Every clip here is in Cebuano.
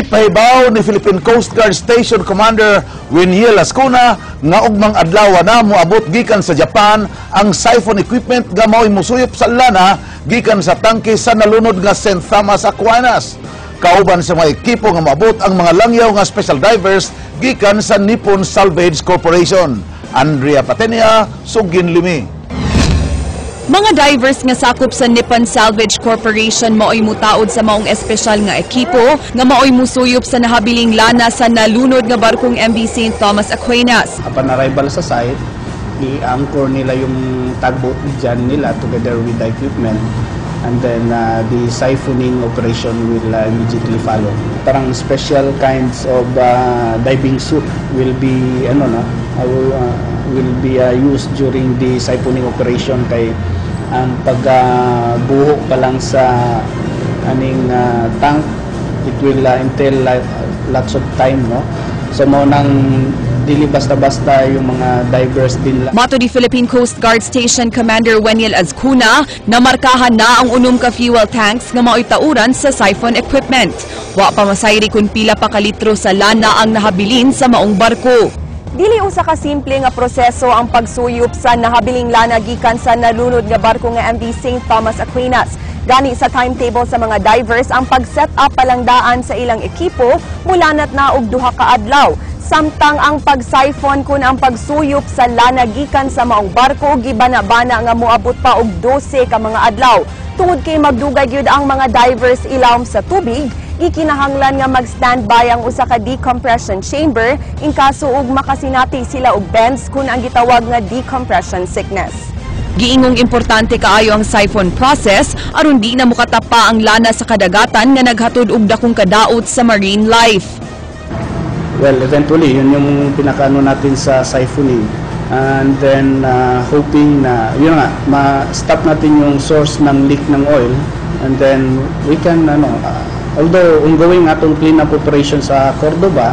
Gipahibaw ni Philippine Coast Guard Station Commander Weniel Lascuna nga ugmang adlaw na moabot gikan sa Japan ang siphon equipment nga mao'y musuyop sa lana gikan sa tangke sa nalunod nga St. Thomas Aquinas. Kauban sa mga ekipo nga moabot ang mga langyaw nga special divers gikan sa Nippon Salvage Corporation. Andrea Patenia, Sugin Limi. Mga divers nga sakop sa Nippon Salvage Corporation maoy mutaod sa maong espesyal nga ekipo nga maoy musuyop sa nahabiling lana sa nalunod nga barkong MV St. Thomas Aquinas. Upon arrival sa site, i-anchor nila yung tugboat dyan nila together with the equipment and then the siphoning operation will immediately follow. Parang special kinds of diving suit will be ano no, will be used during the siphoning operation kay ang pagbuho pa lang sa aning tank, it will entail lots of time, no? So mao nang dili basta-basta yung mga divers din. Matod ni Philippine Coast Guard Station Commander Weniel Azcuna, namarkahan na ang unom ka fuel tanks nga maoy tauran sa siphon equipment. Wa pa masayri kung pila pa ka litro sa lana ang nahabilin sa maong barko. Dili usa ka simple nga proseso ang pagsuyop sa nahabiling lana gikan sa nalunod nga barko nga MV St. Thomas Aquinas. Gani sa timetable sa mga divers, ang pag-set up palangdaan sa ilang ekipo mulanat na og 2 ka adlaw. Samtang ang pag-siphon kun ang pagsuyop sa lana gikan sa maong barko gibana-bana nga moabot pa og 12 ka mga adlaw. Tungod kay magdugay gyud ang mga divers ilawom sa tubig, gikinahanglan nga mag-standby ang usa ka decompression chamber in kaso og makasinati sila og bends kun ang gitawag nga decompression sickness. Giingong importante kaayo ang siphon process aron di na mokatapa ang lana sa kadagatan nga naghatod og dakong kadaot sa marine life. Well, eventually, yun yung pinakaano natin sa siphoning. And then, hoping na, yun nga, ma-stop natin yung source ng leak ng oil. And then, we can, ano, although ongoing atong cleanup operation sa Cordoba,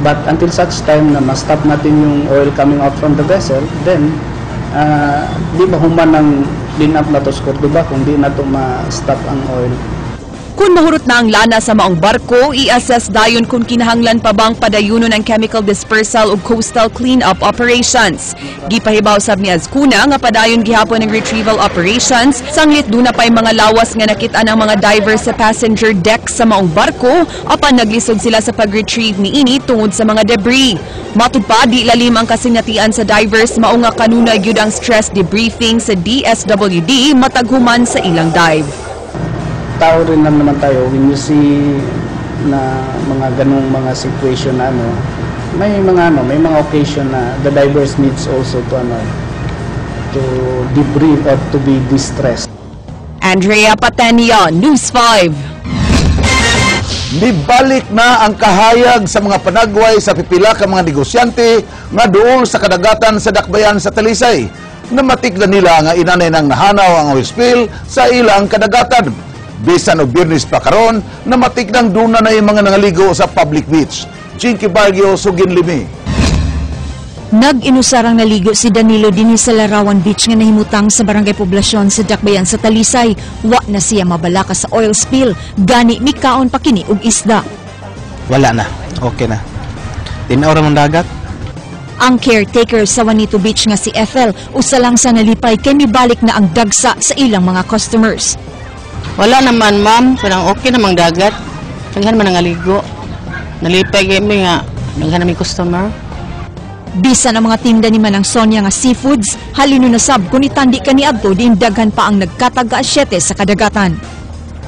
but until such time na ma-stop natin yung oil coming out from the vessel, then, di mahuman ng clean up nato sa Cordoba kung di nato ma-stop ang oil. Kung mahurot na ang lana sa maong barko, i-assess dayon kung kinahanglan pa bang padayunon ang chemical dispersal ug coastal clean-up operations. Gipahibaw sab ni Azcuna nga padayon gihapon ang retrieval operations, sanglit duna pa'y mga lawas nga nakit-an ang mga divers sa passenger deck sa maong barko apan naglisod sila sa pag-retrieve niini tungod sa mga debris. Matud pa, di lalim ang kasinatian sa divers, mao nga kanunay gyud ang stress debriefing sa DSWD matag human sa ilang dive. Tao rin lang naman tayo, when you see na mga ganong mga situation na ano, may mga ano, may mga occasion na the divers needs also to ano, to debrief or to be distressed. Andrea Patenia, News 5. Nibalik na ang kahayag sa mga panagway sa pipila ka mga negosyante nga duol sa kadagatan sa Dakbayan sa Talisay. Namatik na nila nga inanay nang nahanaw ang oil spill sa ilang kadagatan. Bisan og Biyernes pa karon, namatik nang duna na yung mga nangaligo sa public beach. Jinky Barrio, Sugin Limi. Nag-inusarang naligo si Danilo dinhi sa Larawan Beach nga nahimutang sa Barangay Poblasyon sa Dakbayan sa Talisay. Wa na siya mabalaka sa oil spill, gani mikaon pa kini og isda. Wala na. Okay na. Tinaw ra man dagat. Ang caretaker sa Juanito Beach nga si Ethel, usa lang sa nalipay kay mibalik na ang dagsa sa ilang mga customers. Wala naman, ma'am. Parang okay namang dagat. Daghan man ang aligo. Nalipay kami nga daghan namin customer. Bisan ang mga tinda ni Manang Sonia nga seafoods, halino na sab kung itandi kaniadto din daghan pa ang nagkataga 7 sa kadagatan.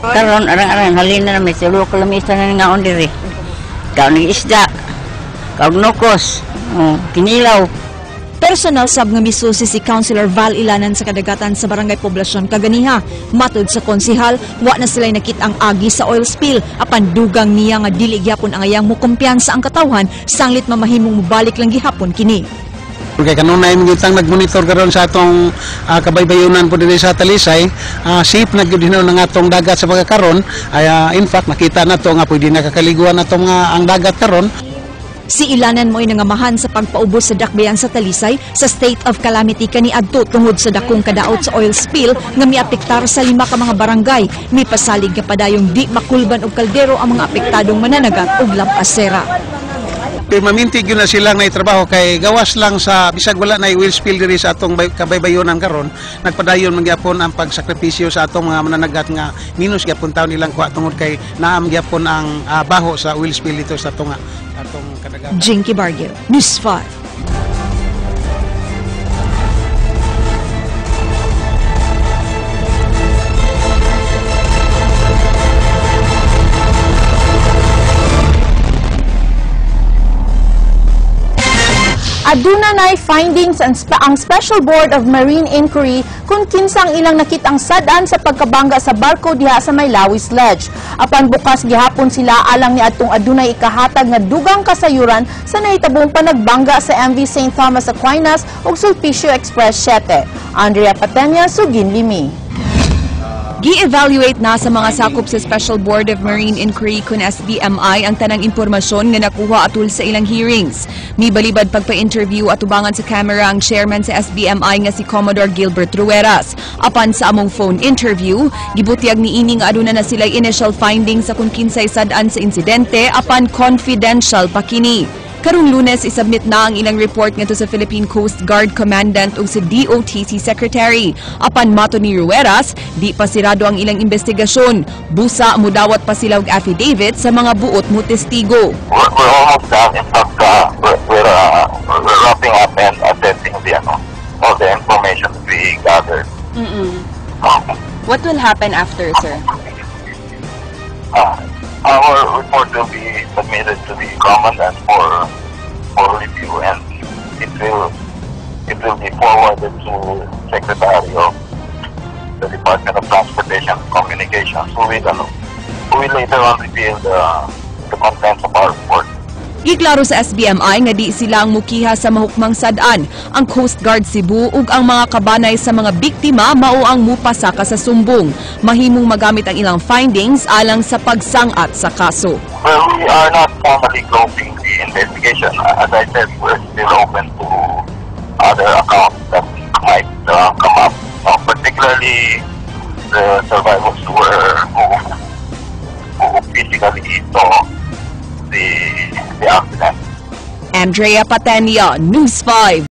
Karon arang-arang halin na namin tulo ka lamisa na nga diri. Kaon ng isda. Kaon nokos. Oh, kinilaw. Personal sab nga misusi si Councilor Val Ilanan sa kadagatan sa Barangay Poblasyon kaganiha. Matud sa konsehal, wa na sila'y nakit-ang agi sa oil spill apan dugang niya nga dili gihapon ang ayang mukumpiyansa ang katawhan sanglit mamahimong mobalik lang gihapon kini. Kay kanunay mi gitang nagmonitor karon sa atong kabaybayunan po diri sa Talisay, safe na gyud hinuon ang atong dagat sa pagkakaron. Ay in fact, nakita na to nga pwede na kakaliguan atong ang dagat karon. Si Ilanan mo'y nangamahan sa pagpaubos sa dakbayan sa Talisay sa state of calamity kaniadto tungod sa dakong kadaot sa oil spill nga miapektar sa 5 ka mga barangay. Mipasalig nga padayong di makulban og kaldero ang mga apektadong mananagat og lampasera. Permanente gyud na silang naitrabaho kay gawas lang sa bisag wala na oil spill diri sa atong kabaybayonan karon, nagpadayon man gyapon ang pagsakripisyo sa atong mga mananagat nga minus gyapon taon nilang kuha tungod kay naam gyapon ang baho sa oil spill dito sa atong kadagatan. Jinky Barrio, News 5. Aduna nay findings ang Special Board of Marine Inquiry kung kinsang ilang nakitang sad-an sa pagkabangga sa barko diha sa may Lawis Ledge. Apan bukas gihapon sila alang ni adtong adunay ikahatag nga dugang kasayuran sa nahitabong panagbangga sa MV St. Thomas Aquinas ug Sulpicio Express 7. Andrea Patenya, Sugin Limi. Gi-evaluate na sa mga sakop sa Special Board of Marine Inquiry kun SBMI ang tanang impormasyon nga nakuha atul sa ilang hearings. Mibalibad pagpa-interview atubangan sa camera ang chairman sa SBMI nga si Commodore Gilbert Rueras. Apan sa among phone interview, gibutyag niini nga aduna na sila'y initial findings sa kung kinsay sad-an sa insidente apan confidential pa kini. Karong Lunes, isubmit na ang ilang report ngadto sa Philippine Coast Guard Commandant ug sa DOTC Secretary. Apan mato ni Rueras, di pa sirado ang ilang investigasyon. Busa, mudawat pa sila og affidavit sa mga buot mo testigo. We're almost done. In fact, we're wrapping up and assessing all the information that we gathered. What will happen after, sir? Our report will be submitted to the commandant for review, and it will be forwarded to Secretary of the Department of Transportation and Communications, who will later on reveal the contents of our report. Giklaro sa SBMI nga di sila ang mukiha sa mahukmang sad-an. Ang Coast Guard Cebu ug ang mga kabanay sa mga biktima mao ang mupasaka sa sumbong. Mahimong magamit ang ilang findings alang sa pagsangat sa kaso. Well, we are not formally closing the investigation. As I said, we're still open to other accounts that might come up, particularly the survivors who physically saw the accident. Andrea Patenia, News 5.